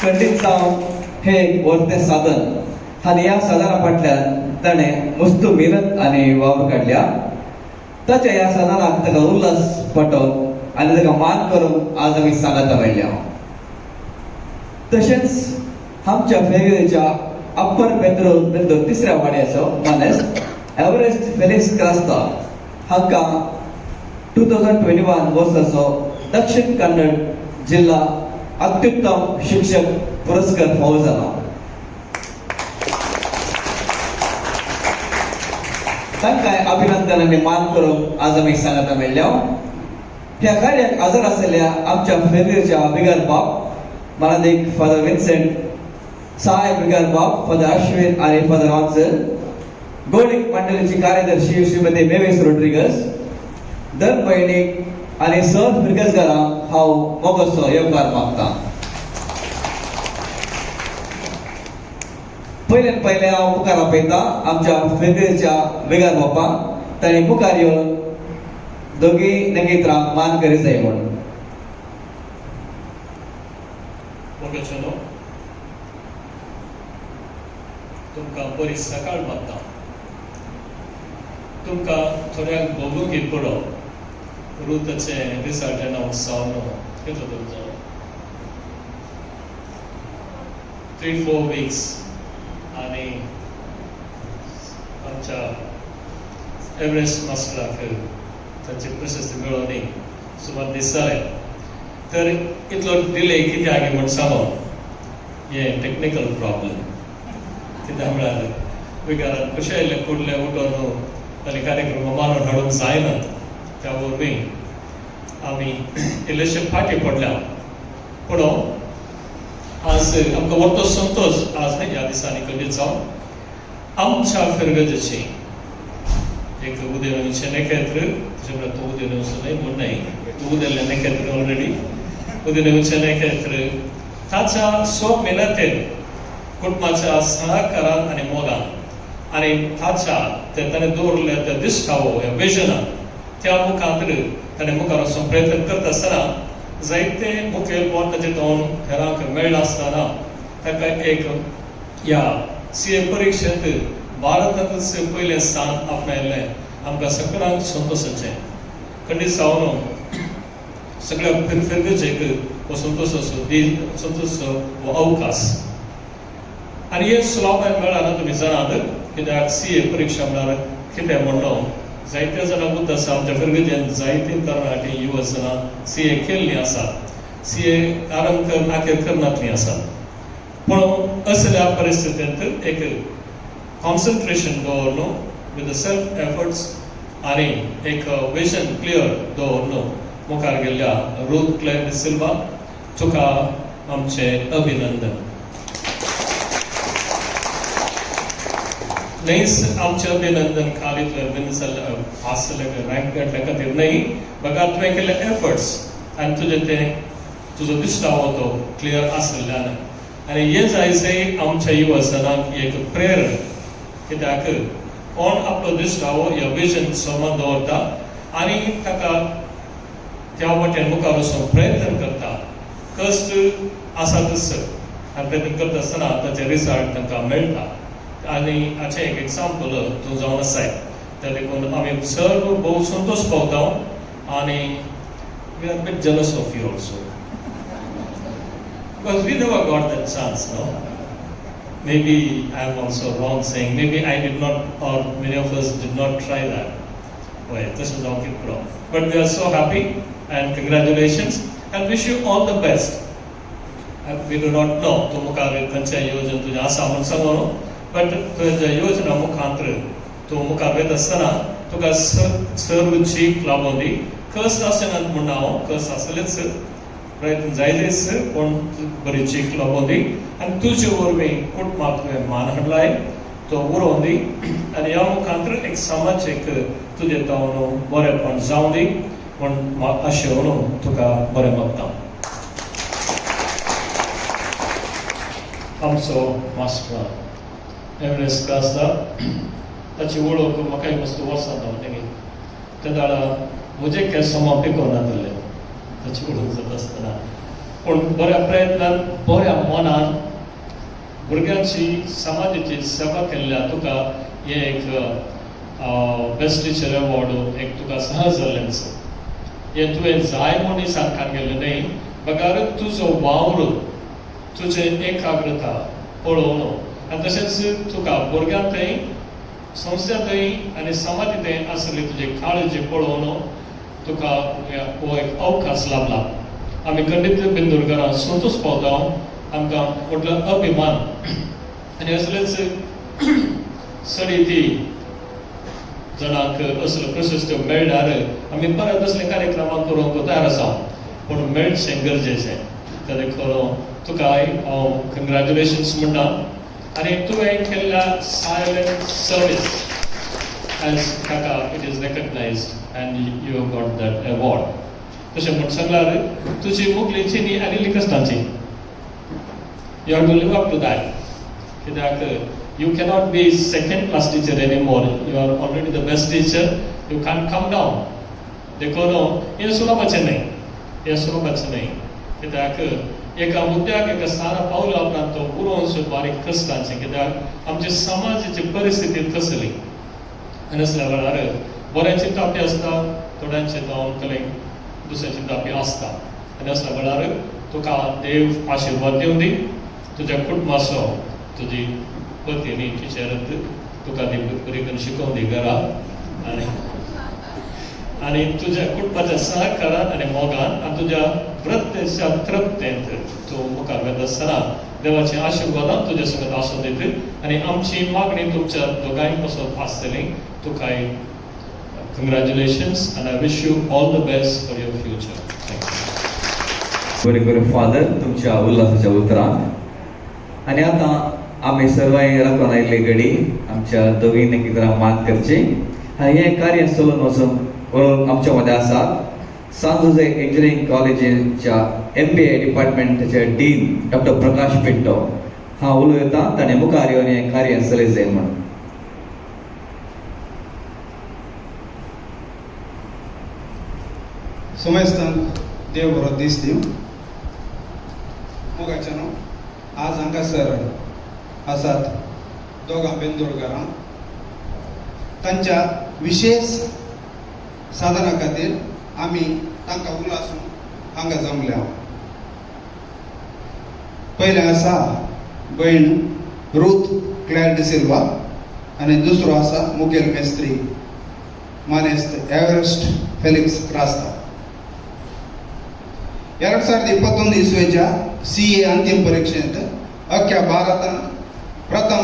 खंडीत जावन हें एक व्हडलें साधन आनी ह्या साधना फाटल्यान ताणें मस्त मेहनत आनी वावर काडल्या. ताच्या ह्या साधनाक ताका उल्हास पटोवन आनी ताका मान करून आज आमी सांगाता मेळ्ळ्या. तशेंच आमच्या फेगरेच्या अप्पर बेंद्रो बेंदो तिसऱ्या वाड्याचो मानेस्त एव्हरेस्ट फेलिक्स क्रास्ता हांकां 2021 वर्साचो दक्षिण कन्नड जिल्हा अत्युत्तम शिक्षक पुरस्कार फावो जाला. तांकां अभिनंदन आनी मान करूंक आज आमी सांगाता मेळ्ळ्या. ह्या कार्याक हजर आशिल्ल्या आमच्या फेर्रेच्या बिगर बाब मानादीक फादर विन्सेंट, सहायक बिगर बाब फादर अश्विन आनी फादर ऑन्सल, गोडीक मंडळीची कार्यदर्शी श्रीमती मेवीस रोड्रिगस, दर भयणीक आनी सर फिरगजगारांक हांव मोगोचो येवकार मागता. पयल्यान पयलें हांव मुखार आपयता आमच्या फेर्रेच्या बिगर बापाक, तांणी मुखार येवन दोगी नेगित्रांक मान करी जाय म्हूण. मोगाचेनो तुमकां बरी सकाळ मागता. तुमकां थोड्यांक भोगूंक पडो रुताचें रिजल्ट अनावन्स जावन कितलो दीस जालो, 3-4 वीक्स आनी आमच्या एव्हरेस्ट मास्टराक तांची प्रशस्ती मेळोवनी सुमार दीस जाले. तर इतलो डिले कित्याक म्हण सांगो, हें टॅक्निकल प्रॉब्लम. कित्याक म्हळ्यार विगारान कशें आयिल्लें कुडलें उठोवन आनी कार्यक्रम मानून हाडूंक जायनात, त्या वरवीं आमी इल्लेशे फाटीं पडल्या. पूण आज आमकां व्हडलो संतोश आज ह्या दिसांनी खंडीत जावन आमच्या फिरगजेची एक उदेवचें नखेत्र, तशें म्हळ्यार तूं उदेवचो न्हय म्हूण न्हय, तूं उदेल्लें नखेत्र ऑलरेडी, उदेवचें नखेत्र ताच्या स्व मेहनतेन, कुटुंबाच्या सहकारान आनी मोगान आनी ताच्या ते ताणें दवरले त्या दिश्टावो ह्या विजनान त्या मुखांत ताणें मुखार वचून प्रयत्न करता आसतना जायते मुखेलपण ताचे तोंड हेरांक मेळनासतना ताका एक ह्या सी ए परिक्षेंत भारतांतच पयलें स्थान आपणायल्लें आमकां सगळ्यांक संतोशाचें. खंडीत जावन सगळ्या फिरफिरगेक हो संतोशाचो दीस, संतोशाचो हो अवकाश. आनी हें सुलभान मेळना तुमी जाणात, कित्याक सी ए परिक्षा म्हळ्यार कितें म्हणलो जायत्या जाणांक उद्द आसा. आमच्या फिरगेजेन जायतीं तरणाटीं युवा जाणां सी ए केल्लीं आसा, सी ए आरंभ कर आखेर करनातलीं आसा. पूण असल्या परिस्थितींत एक कॉन्सन्ट्रेशन दवर न्हू विथ the self efforts आनी एक विजन क्लियर दवर न्हू मुखार गेल्ल्या रूथ क्लेर सिल्वा तुका आमचें अभिनंदन. न्हयच आमचें अभिनंदन खाली तुवें विन जाल्लें पास जाल्लें रँक काडल्या खातीर न्हय, बघा तुवें केल्ले एफर्ट्स आनी तुजें तें तुजो दिश्टावो तो क्लियर आशिल्ल्यान. आनी हें जायसे आमच्या युवजनांक एक प्रेरणा, कित्याक कोण आपलो दिश्टावो ह्या विजन समज दवरता आनी ताका त्या वाटेन मुखार वचून प्रयत्न करता, कश्ट आसातच आनी प्रयत्न करता आसतना ताचे रिजल्ट तांकां मेळटा. आनी हाचें एक एग्जाम्पल तूं जावन आसाय, त्या देखून आमी सर्व भोव संतोश पावता आनी we are bit jealous of you also because we never got that chance. No, maybe I am also wrong saying, maybe I did not, or many of us did not try that. Well, this is all keep wrong. But we are so happy and congratulations and wish you all the best. We do not know तूं मुखार खंयचें योजन तुजें आसा म्हूण सांगू, but तुज्या योजना मुखांतर तूं मुखार वयता आसतना तुका सर्व चीक लाबोवन दी. कस आसना म्हूण हांव कस आसलेच प्रयत्न जायतेच, पूण बरी चीक लाबोवन दी आनी तुजे वरवीं कुटुंबाक तुवें मान हाडलाय तो उरोवन दी आनी ह्या मुखांतर एक समाजीक तुजें तावन बरेंपण जावं दी म्हूण अशें म्हणून तुका बरें मागता. आमचो मास्टर एवरेस्ट क्लासदार ताची वळख म्हाकाय मस्त वर्सां जावन तेगे तेन्ना म्हजे केंस समा पिकोवन नातिल्ले ताची वळख जाता आसतना. पूण बऱ्या प्रयत्नान बऱ्या मनान भुरग्यांची समाजाची सेवा केल्ल्या तुका हें एक बेस्ट टिचर अवॉर्ड एक तुका सहज जाल्लें आसा. हें तुवें जाय म्हूण सारकान गेल्लें न्हय, बगर तुजो वावर तुजें एकाग्रता पळोवन आनी तशेंच तुका भुरग्यां थंय संस्था थंय आनी समाजा थंय आसली तुजी काळजी पळोवन तुका हो एक अवकाश लाभला. आमी खंडीत बेंदुरकारां संतोश पावता, आमकां व्हडलो अभिमान. आनी असलेच सडी ती जाणांक असल्यो प्रशस्त्यो मेळ्ळ्यार आमी परत असले कार्यक्रमां करूंक तयार आसा, पूण मेळचें गरजेचें. तर खरो तुकाय हांव कंग्रेच्युलेशन्स म्हणटा आनी तुवें केल्ल्या सायलंट सर्वीस as काका it is recognised and you have got that award. तशें म्हण सांगल्यार तुजी मुगली चिनी आनी कश्टांची you have to live up to that. कित्याक you cannot be second class teacher anymore, you are already the best teacher, you can't come down. देखून हें सुलभाचें न्हय, हें सुलभाचें न्हय. कित्याक एका मुद्द्याक एका स्थाना पावल्या उपरांत तो उरोवन बारीक कश्टांचें. कित्याक आमच्या समाजाची परिस्थिती तसली आनी असल्या वेळार बरें चिंतापी आसता, थोड्यांचें तो दुसरें चिंतापी आसता. आनी असल्या वेळार तुका देव आशिर्वाद दिवं दी, तुज्या कुटुंबाचो तुजी पती न्ही टिचर तुका ती बरी करून शिकोवन दी घरा आनी आनी तुज्या कुटुंबाच्या सहकारान आनी मोगान आनी तुज्या वृत्तेच्या तृप्तेंत तूं मुखार वता आसतना देवाचे आशिर्वादान तुज्या संगत आसून दित. आनी आमची मागणी तुमच्या दोगांय पासून आसतली. तुकाय congratulations and I wish you all the best for your future. Thank you. बरें बरें फादर तुमच्या उल्हासाच्या उतरांक. आनी आतां आमी सर्वांय राखून आयिल्ली घडी आमच्या दोगींनी कितें मान करची आनी हें कार्य चलून वचून व्हरून आमच्या मदें आसात सांजुजे इंजिनियरींग कॉलेजीच्या MBA डिपार्टमेंटाचे डीन डॉक्टर प्रकाश पिंटो. हांव उलयतां ताणें मुखार येवन हें कार्य चलयत जाय म्हूण. सुमेस्तान देव बरो दीस दिवं. मोगाचे न्हू आज हांगासर आसात दोगां बेंदोळकारां तांच्या विशेष साधना खातीर आमी तांकां उल्हासून हांगा जमल्या. पयलें आसा भयण रूथ क्लॅर डिसिल्वा आनी दुसरो आसा मुखेल मेस्त्री मानेस्त एव्हरेस्ट फेलिक्स क्रास्ता. 2021 ಇಸ್ವಿಯ CA ಅಂತಿಮ ಪರೀಕ್ಷೆಂತ ಅಖ್ಯ ಭಾರತ ಪ್ರಥಮ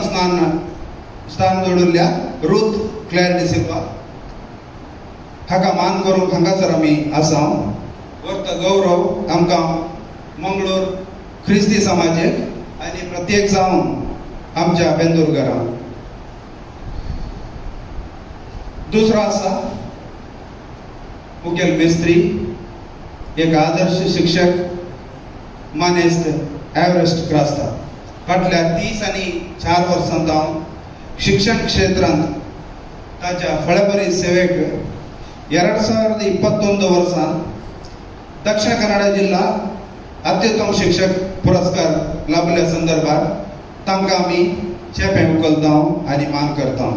ಸ್ಥಾನದೊಡುल्या रूथ क्लॅर डिसिल्वा हाका मान करूंक हांगासर आमी आसा. वर्त गौरव आमकां मंगळूर क्रिस्ती समाजेक आनी प्रत्येक जावन आमच्या बेंदूरघरां. दुसरो आसा मुखेल मेस्त्री एक आदर्श शिक्षक मानेस्त एव्हरेस्ट क्रास्ता. फाटल्या 30 आनी 4 वर्सां जावन शिक्षण क्षेत्रांत ताच्या फळबरी सेवेक 2021 वर्सां दक्षिण कन्नड जिल्हा अत्युत्तम शिक्षक पुरस्कार लाभल्या संदर्भात तांकां आमी चेपें उखलता आनी मान करता.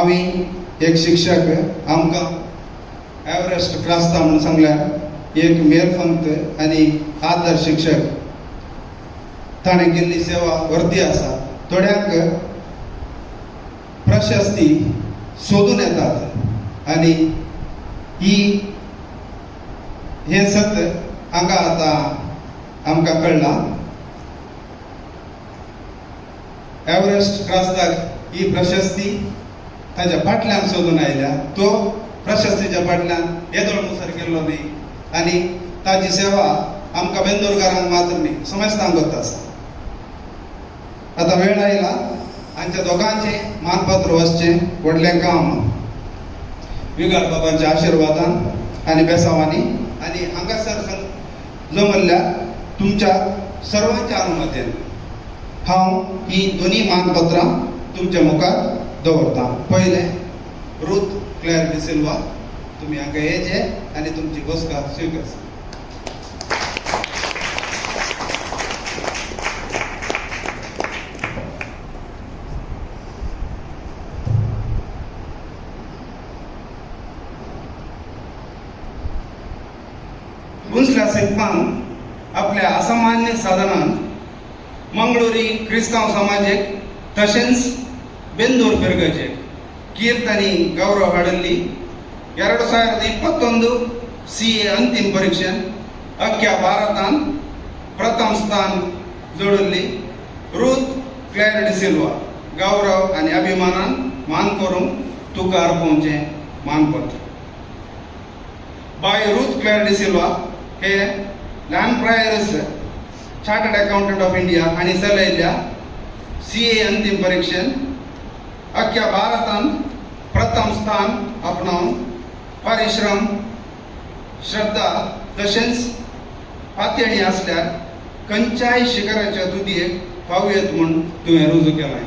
आमी एक शिक्षक आमकां एव्हरेस्ट क्रास्ता म्हणून सांगल्यार एक मेरफंत आनी आदर्श शिक्षक ताणें केल्ली सेवा वर्ती आसा. थोड्यांक प्रशस्ती सोदून येतात आनी ही हें सत हांगा आतां आमकां कळ्ळां. एव्हरेस्ट क्रास्ताक ही प्रशस्ती ताच्या फाटल्यान सोदून आयल्या. तो प्रशस्तीच्या फाटल्यान येदोळ मुसर केल्लो न्ही आनी ताची सेवा आमकां बेंदोरकारांक मात्र न्ही समेस्तांक गोत आसा. आतां वेळ आयला आमच्या दोगांचें मानपत्र वचचें व्हडलें काम विगार बाबांच्या आशिर्वादान आनी बेसावांनी आनी हांगासर जमल्ल्या तुमच्या सर्वांच्या अनुमतीन हांव ही दोनी मानपत्रां तुमच्या मुखार दवरतां. पयलें रूथ क्लॅर डिसिल्वा, तुमी हांगा येचे आनी तुमची बसका स्विकारची. शिकपान आपल्या असामान्य साधनान मंगळुरी क्रिस्तांव समाजेक तशेंच बेंदूर फिरगजेक कीर्त आनी गौरव हाडिल्ली 2021 सी ए अंतिम परीक्षेन अख्ख्या भारतान प्रथम स्थान जोडिल्ली रूथ क्लॅर डिसिल्वा, गौरव आनी अभिमानान मान करूंक तुका अर्पोवचें मानपत्र. बाय रूथ क्लॅर डिसिल्वा हे ल्हान prioress chartered accountant of India हांणी चलयल्ल्या सी ए अंतिम परीक्षेन अख्ख्या भारतान प्रथम स्थान आपणावन परिश्रम, श्रद्धा तशेंच पातयणी आसल्यार खंयच्याय शिखराच्या तुदयेक पावयत म्हूण तुवें रुजू केलां.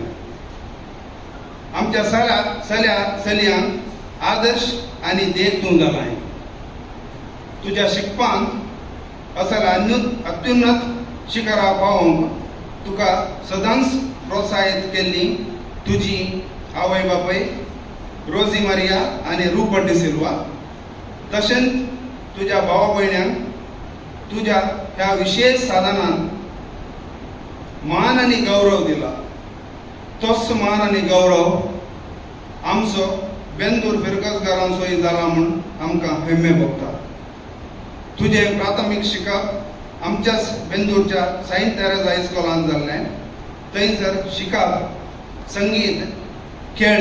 आमच्या सल्या चल्या चलयांक आदर्श आनी देख तूं जालाय. तुज्या शिकपांत असल अत्युन्नत शिखरा पावोवंक तुका सदांच प्रोत्साहीत केल्ली तुजी आवय बापूय रोजी मारिया आनी रुपर्ट डिसिल्वा, तशेंच तुज्या भावा भयण्यांक तुज्या ह्या विशेश साधनान मान आनी गौरव दिला. तोच मान आनी गौरव आमचो बेंदूर फिरगजगारांचोय जाला म्हूण आमकां हेम्मे भोगता. तुजें प्राथमीक शिकप आमच्याच बेंदूरच्या सेंट तेरेजा हायस्कुलांत जाल्लें. थंयसर शिकप, संगीत, खेळ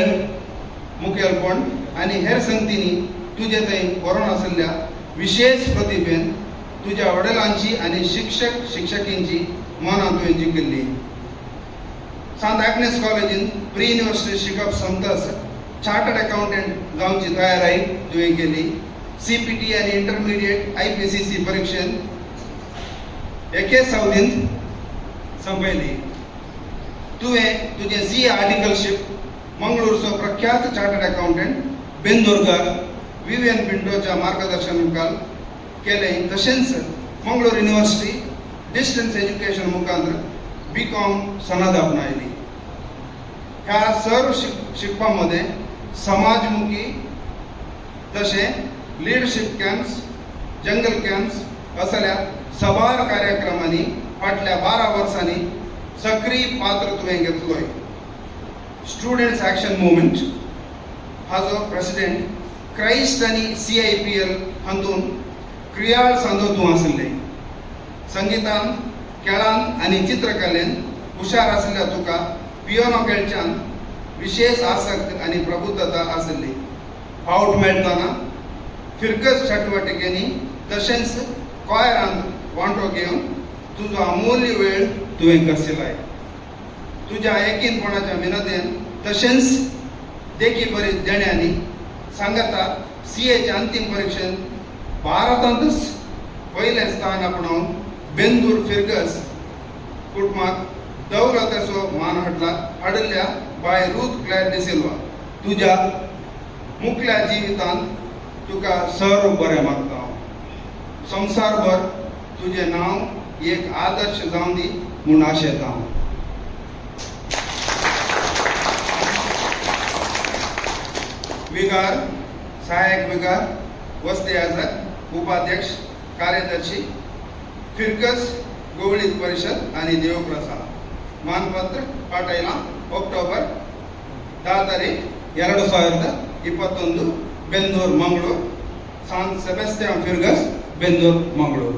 मुखेलपण आनी हेर संगतींनी तुजे थंय बरोवन आशिल्ल्या विशेश प्रतिभेन तुज्या वडिलांची आनी शिक्षक शिक्षकींची मनां तुवें जिखिल्ली. सांत आग्नेस कॉलेजीन प्री युनिवर्सिटी शिकप सोंपतच चार्टर्ड अकाउंटंट जावची तयारी तुवें केली. सीपीटी आनी इंटरमिडिएट आयपीसीसी परिक्षेन एकेच अवधींत सोंपयली. तुवें तुजें सी आर्टिकलशीप मंगळूरचो प्रख्यात चार्टर्ड अकाउंटंट बेंदुरकर विवियन पिंटोच्या मार्गदर्शनाखाल केलें. तशेंच मंगळूर युनिवर्सिटी डिस्टन्स एज्युकेशन मुखांत बी कॉम सनद आपणायली. ह्या सर्व शिकपा मदें समाजमुखी तशें लिडरशीप कॅम्प्स, जंगल कॅम्प्स असल्या साबार कार्यक्रमांनी फाटल्या 12 वर्सांनी सक्रीय पात्र तुवें घेतलोय. स्टुडंट्स ॲक्शन मुवमेंट हाजो प्रेसिडेंट, क्रायस्ट आनी सीआयपीएल हातूंत क्रियाळ सांदो तूं आशिल्लें. संगितान, खेळान आनी चित्रकलेन हुशार आशिल्ल्या तुका पियानो खेळच्यान विशेष आसक्त आनी प्रबुद्धता आशिल्ली. फावट मेळटना फिरकस चटवटिकेंनी तशेंच कॉयरांत वांटो घेवन तुजो अमूल्य वेळ तुवें खर्चिलाय. तुज्या एकीनपणाच्या मिनतेन तशेंच देखी बरी देण्यांनी सांगाता सीएच्या अंतीम परिक्षेन भारतांतच पयलें स्थान आपणावन बेंदूर फिरगस कुटुंबाक दौलताचो मान हाडला हाडिल्ल्या बाय रूथ क्लॅर डिसिल्वा, तुज्या मुखल्या जिवितांत तुका सर्व बरें मागता हांव. संवसारभर तुजें नांव एक आदर्श जावं दी म्हूण आशेता हांव. विगार, सहायक विगार, वस्ती याजक, उपाध्यक्ष, कार्यदर्शी, फिरकस गोवळीत परिषद आनी देवप्रसाद. मानपत्र पाठयलां ऑक्टोबर 10 तारीख 2021, बेंदूर मंगळूर, सांत सेबेस्तियान फिरगस, Bendur Mangalore.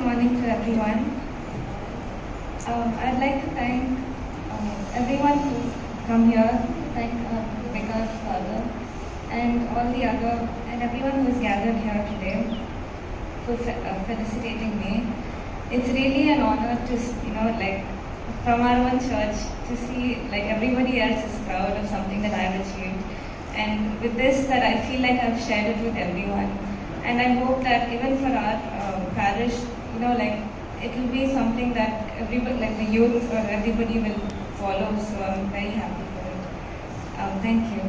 morning to everyone. I'd like to thank everyone who's come here, thank Vikas father and all the other, and everyone who's gathered here today for felicitating me. It's really an honor to, like from our own church to see like everybody else is proud of something that I've achieved. And with this, that I feel like I've shared it with everyone. And I hope that even for our parish, like it will be something that everybody, like the youth or everybody will follow. So I'm very happy for it. Thank you.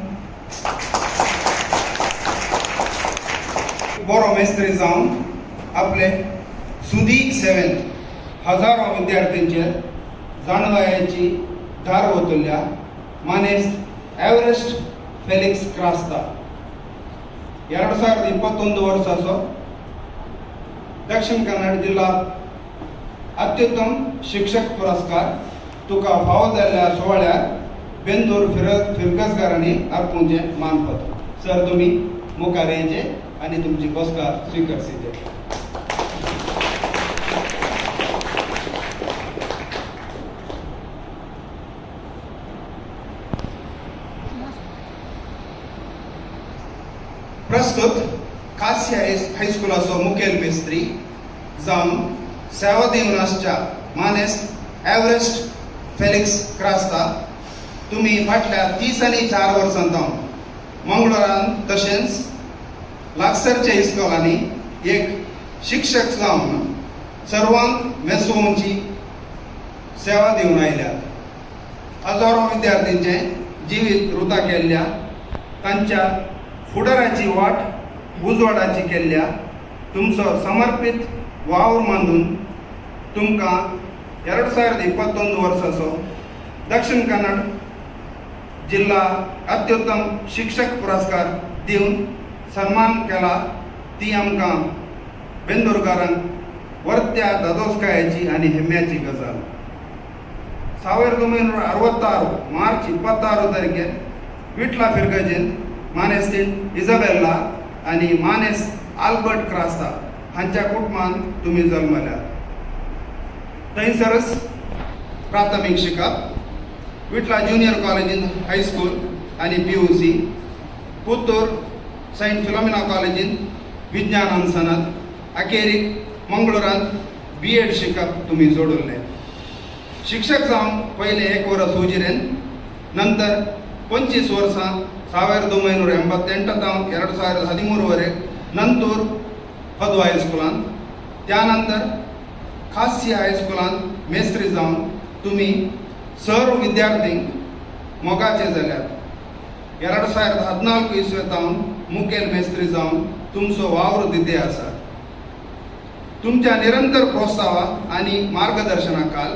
बरो मेस्त्री जावन आपले सुदीक सेवेंत हजारो विद्यार्थ्यांचेर जाणवायेची धार ओतल्या मानेस्त Everest Felix Crasta 2021 ವರ್ಷಸೋ दक्षिण कन्नड जिल्हा अत्युत्तम शिक्षक पुरस्कार तुका फावो जाल्ल्या सुवाळ्यार बेंदूर फिरगसकारांनी अर्पूंचें मानपत्र. सर, तुमी मुखार येयचे आनी तुमची बसका स्विकारची. प्रस्तुत कास्य हायस्कुलाचो मुखेल मेस्त्री जावन सेवा दिवन आसच्या मानेस्त एव्हरेस्ट फेलिक्स क्रास्ता, तुमी फाटल्या 30 आनी 4 वर्सां जावन मंगळूरान तशेंच लागसरच्या इस्कोलांनी एक शिक्षक जावन सर्वांक मेसोवची सेवा दिवन आयल्यात. हजारो विद्यार्थ्यांचें जिवीत रुता केल्ल्या, तांच्या फुडाराची वाट उजवाडाची केल्ल्या तुमचो समर्पित वावर मानून तुमकां 2021 वर्साचो दक्षिण कन्नड जिल्हा अत्युत्तम शिक्षक पुरस्कार दिवन सन्मान केला. ती आमकां बेंदुरकारांक वर्त्या दादोसकायेची आनी हेम्म्याची गजाल. 1966 मार्च 26 तारखेर विटला फिरगजेंत मानेस्तीन इजाबेल्ला आनी मानेस आल्बर्ट क्रास्ता हांच्या कुटुंबान तुमी जल्मल्यात. थंयसरच प्राथमीक शिकप, विटला ज्युनियर कॉलेजीन हायस्कूल आनी PUC, Puttur Saint Philomena कॉलेजीन विज्ञानान सनद, अखेरीक मंगळूरांत BEd शिकप तुमी जोडुल्लें. शिक्षक जावन पयलें 1 वर्स उजिरेन, नंतर 25 वर्सां 1988 तावन 2013 वरेक नंतूर पदवा हायस्कुलांत, त्यानंतर खास्य हायस्कुलांत मेस्त्री जावन तुमी सर्व विद्यार्थींक मोगाचे जाल्यात. 2014 इसवे तावन मुखेल मेस्त्री जावन तुमचो वावर दिते आसा. तुमच्या निरंतर प्रोत्साहा आनी मार्गदर्शनाखाल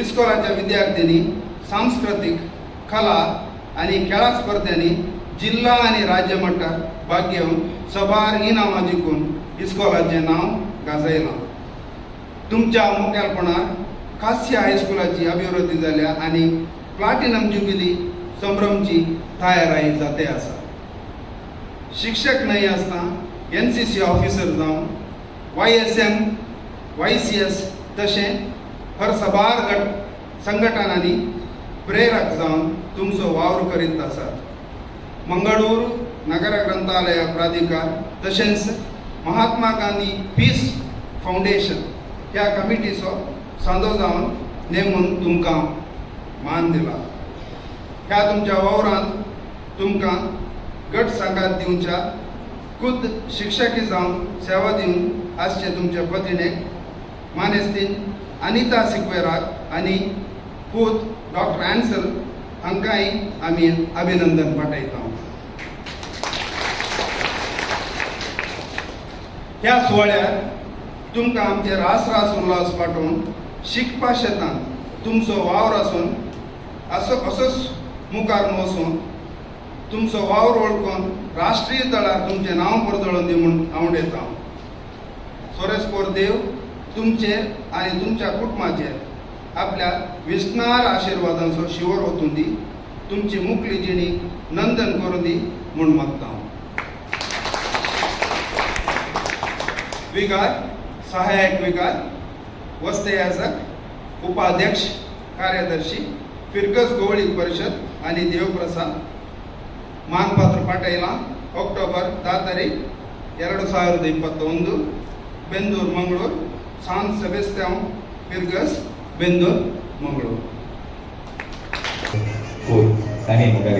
इस्कोलाच्या विद्यार्थ्यांनी सांस्कृतीक, कला आनी खेळा स्पर्ध्यांनी जिल्हा आनी राज्य मट्टार भाग घेवन सबार इनामां जिखून इस्कोलाचें नांव गाजयलां. तुमच्या मुखेलपणार कास्य हायस्कुलाची अभिवृद्धी जाल्या आनी प्लाटिनम जुबिली संभ्रमची तयाराय जाते आसा. शिक्षक न्हय आसतना NCC officer जावन YSM, YCS तशें हर सबार गट संघटनांनी प्रेरक जावन तुमचो वावर करीत आसात. मंगळूर नगर ग्रंथालय प्राधिकार तशेंच महात्मा गांधी पीस फावंडेशन ह्या कमिटीचो सांदो जावन नेमून तुमकां मान दिला. ह्या तुमच्या वावरांत तुमकां गट सांगात दिवच्या खुद शिक्षकी जावन सेवा दिवन आसचे तुमच्या पतिणेक मानेस्तीन अनिता सिक्वेराक आनी पूत डॉक्टर आन्सल हांकांय आमी अभिनंदन पाठयता. ह्या सुवाळ्यार तुमकां आमचे रास रास उल्हास पाठोवन शिकपा शेतांत तुमचो वावर आसून असो असोच मुखार वचून तुमचो वावर वळखून राष्ट्रीय तळार तुमचें नांव परजळून दी म्हूण आवडेता. सोरेस्कोर देव तुमचेर आनी तुमच्या कुटुंबाचेर आपल्या विस्नार आशिर्वादांचो शिवर ओतून दी, तुमची मुकली जिणी नंदन करून दी म्हूण मागता. विगार सहायक विकार, वस्ते याजक, उपाध्यक्ष, ಕಾರ್ಯದರ್ಶಿ, ಫಿರ್ಗಸ್ ಗೌಳಿ ಪರಿಷತ್ आणि ದೇವಪ್ರಸಾದ್. ಮಾನಪತ್ರ ಪಟೇಲ, ಅಕ್ಟೋಬರ್ 10 ತಾರೀಖು 2021, ಬೆಂದೂರು, ಮಂಗಳೂರು. ಸಾನ್ ಸೆಬೆಸ್ತ್ಯಾಂ ಫಿರ್ಗಸ್, ಬೆಂದೂರು, ಮಂಗಳೂರು. तांणी मुखार.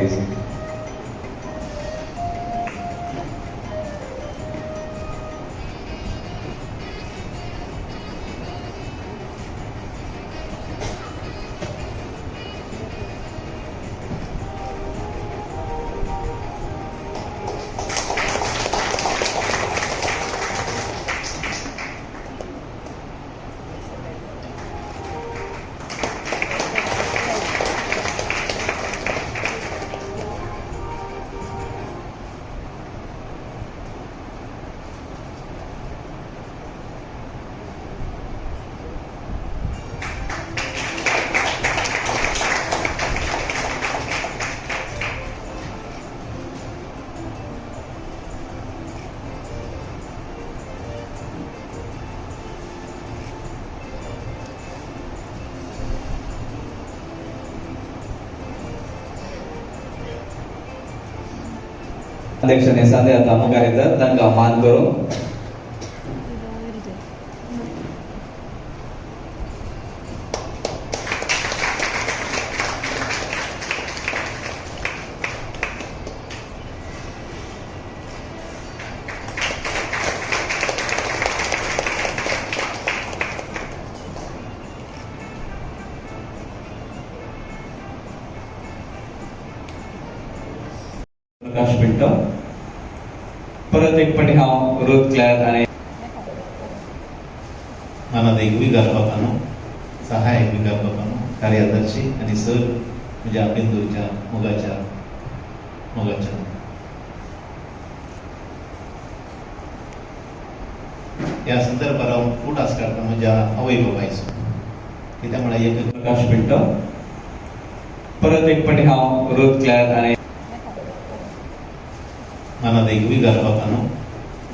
अध्यक्षांनी संध्या आतां मुखार येतात, तांकां मान करूं. प्रकाश पिंटो. परत एक पाटी हांव रुथ क्लॅर आनी मानादीक विगार बाबानो, सहायक विगार बाबानो, ಕಾರ್ಯದರ್ಶಿ आणि सर म्हज्या बेंदूरच्या मोगाच्या मोगाच्या ह्या संदर्भार हांव उडास काडटा म्हज्या आवय बापायचो, कित्याक म्हळ्यार एक प्रकाश पिंटो. परत एक पाटी हांव रुथ क्लॅर आनी मानादीक विगार बाबानो,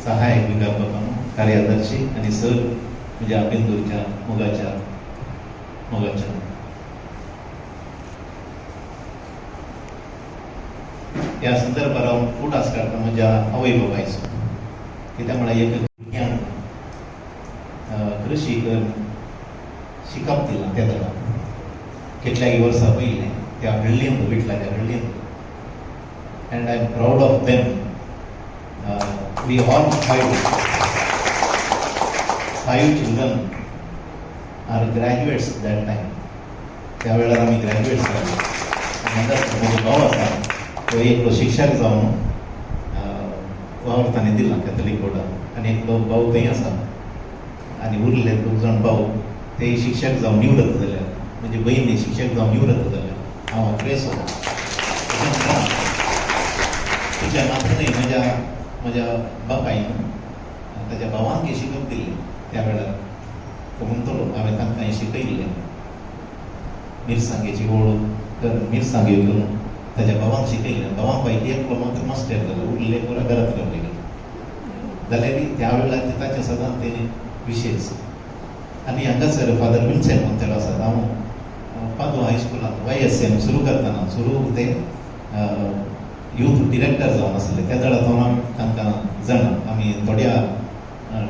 सहायक विगार बाबानो, ಕಾರ್ಯದರ್ಶಿ आणि सर म्हज्या बेंदूरच्या मोगाच्या मोगाच्या ह्या संदर्भार हांव उडास काडटा म्हज्या आवय बापायचो, कित्याक म्हळ्यार एक भुरग्यांक कृशी शिकप दिलां त्या वेळार कितल्यागी वर्सां पयलीं त्या हळ्ळींत, विटलाच्या हळ्ळींत. And I am proud of them. We all five children are graduates that time. त्या वेळार आमी ग्रॅज्युएट्स जाले. म्हजो भाव आसा तो एकलो शिक्षक जावन वावरतानी दिला कॅथलीक बोर्डान, आनी एकलो भाव थंय आसा, आनी उरले दोग जाण भाव ते शिक्षक जावन निवृत्त जाल्या. म्हजी भयणी शिक्षक जावन निवृत्त जाल्या. हांव अक्रेसो. तितलें मात्र न्हय, म्हज्या म्हज्या बापायन ताच्या भावांक शिकप दिल्लें त्या वेळार. तो म्हणटलो हांवें तांकां शिकयल्लें मिरसांगेची वळख कर, मिरसांग्यो घेवन ताच्या भावांक शिकयल्लें. भावांक पैकी एकलो मात्र मास्टर जालो, उरले पुरा घरांत रावले गेले. जाल्यार त्या वेळार ताचें सदांच तें विशेश. आनी हांगासर फादर विन्सेंट मोंतेरो आसा. हांव पादुआ हायस्कुलांत YSM सुरू करतना सुरू ते यूथ डिरेक्टर जावन आसले. त्या वेळार हांव तांकां जाणा, आमी थोड्या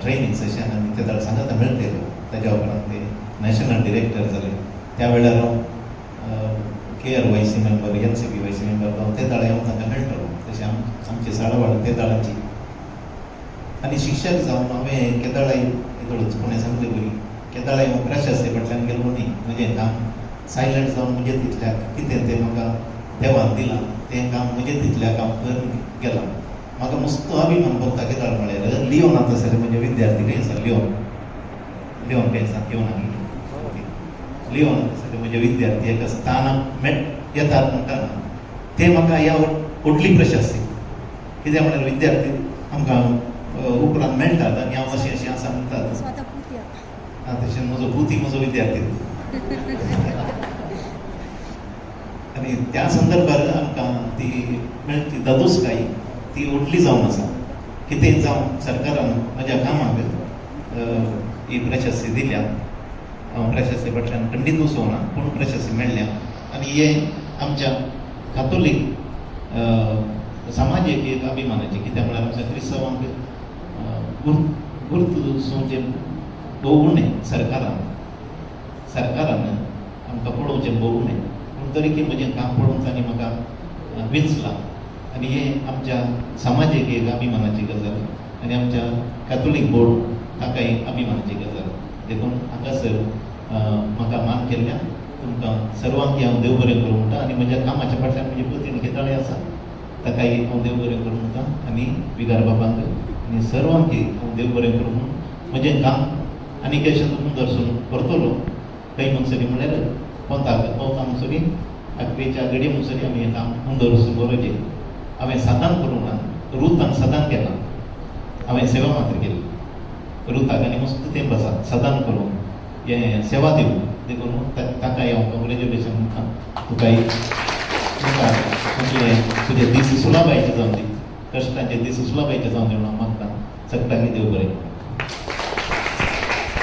ट्रेनींग सेशन आनी त्या वेळार सांगाता मेळटले. ताच्या उपरांत ते नॅशनल डिरेक्टर जाले. त्या वेळार हांव KRYC member, NCPYC member जावन ते वेळार हांव तांकां मेळटलो. तशें आमची साळवाड ते वेळाची. आनी शिक्षक जावन हांवें केदळाय येदोळच कोणें सांगलें बरी, केदळाय हांव प्रशासके फाटल्यान गेलो न्ही. म्हजें काम सायलंट जावन म्हजें तितल्याक कितें तें म्हाका देवान दिलां तें काम म्हजें तितल्याक हांव करून गेलां. म्हाका मस्तो अभिमान भोगता केदळ म्हळ्यार लियोन आतां सर म्हजे विद्यार्थी खंय आसा, लियोन, लियोन खंय आसा, येवन ओके, लियोन आतां म्हजे विद्यार्थी एका स्थानाक मेट येतात म्हणटा ते म्हाका ह्या व्हडली प्रशस्ती. कित्याक म्हळ्यार विद्यार्थी आमकां उपरांत मेळटात आनी हांव अशें अशें आसा म्हणटात. तशें म्हजो पुती म्हजो विद्यार्थी. आनी त्या संदर्भार आमकां ती मेळची दादोसकाय ती व्हडली जावन आसा. कितेंय जावं सरकारान म्हज्या कामाक ही प्रशस्ती दिल्या. हांव प्रशस्ती फाटल्यान खंडीत वचूंक पूण प्रशस्ती मेळ्ळ्या आनी हे आमच्या कातोलीक समाजेक एक अभिमानाचें. कित्याक म्हळ्यार आमच्या क्रिस्तांवांक गुर्त भोव उणें, सरकारान आमकां पळोवचें भोव उणें, पूण तरीकय म्हजें काम पळोवन तांणी म्हाका विंचलां आनी हें आमच्या समाजेक एक अभिमानाची गजाल आनी आमच्या कॅथोलीक बोर्ड ताकाय अभिमानाची गजाल. देखून हांगासर म्हाका मान केल्ल्यान तुमकां सर्वांक हांव देव बरें करूं म्हणटा आनी म्हज्या कामाच्या फाटल्यान म्हजी पुतीण खेताळी आसा, ताकाय हांव देव बरें करूं म्हणटा आनी विगार बाबांक आनी सर्वांक हांव देव बरें करूं म्हूण म्हजें काम आनी कशें मुंदरसून करतलो. खंय म्हणसरी म्हळ्यार कोंताक कोंता म्हणसरी आखरेच्या घडये म्हणसरी आमी हें काम मुंदरसून बरोवचें. हांवें सादान करूंक ना, रुतान सदां केलां, हांवें सेवा मात्र केली. रुताक आनी मस्त तेंप आसा सदां करूं हें सेवा दिवं, देखून ताकाय हांव कॉंग्रेच्युलेशन म्हणटा. तुकाय तुका म्हटलें तुजे दीस सुलाबायचे जावन दी, कश्टांचे दीस सुलाबायचे जावन दी म्हणून हांव मागता. सगळ्यांनी देव बरें.